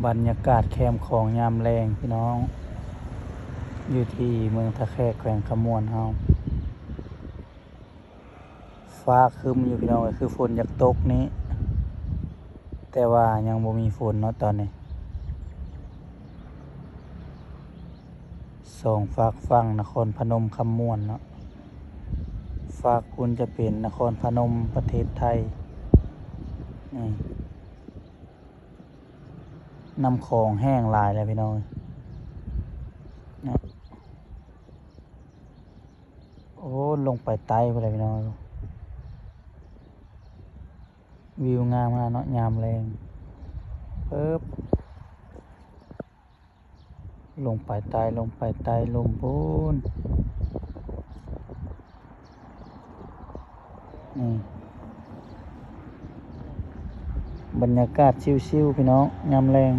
ບັນຍາກາດແຄມຂອງຍາມແລງພີ່ນ້ອງ ຢູ່ທີ່ເມືອງທ່າແຂກ ແຂວງຄຳມ່ວນເຮົາ. ຟ້າຄຶ້ມຢູ່ພີ່ນ້ອງເອີຍ ຄືຝົນຢາກຕົກນີ້ ແຕ່ວ່າຍັງບໍ່ມີຝົນເນາະຕອນນີ້. ສອງຟາກຝັ່ງນະຄອນພະນົມຄຳມ່ວນເນາະ ຟາກພຸ້ນຈະເປັນນະຄອນພະນົມປະເທດໄທ. ນີ້ ນ້ຳຂອງແຫ້ງຫຼາຍແລ້ວພີ່ນ້ອງເອີຍເນາະ. ໂອ້ ລົງໄປໃຕ້ພຸ້ນແຫຼະພີ່ນ້ອງ. ວິວງາມຂະໜາດເນາະ ຍາມແລງ. ປຶບ ລົງໄປໃຕ້ ລົງໄປໃຕ້ລຸ່ມພຸ້ນ. ນີ້ ບັນຍາກາດຊິວໆ ພີ່ນ້ອງ ຍາມແລງ.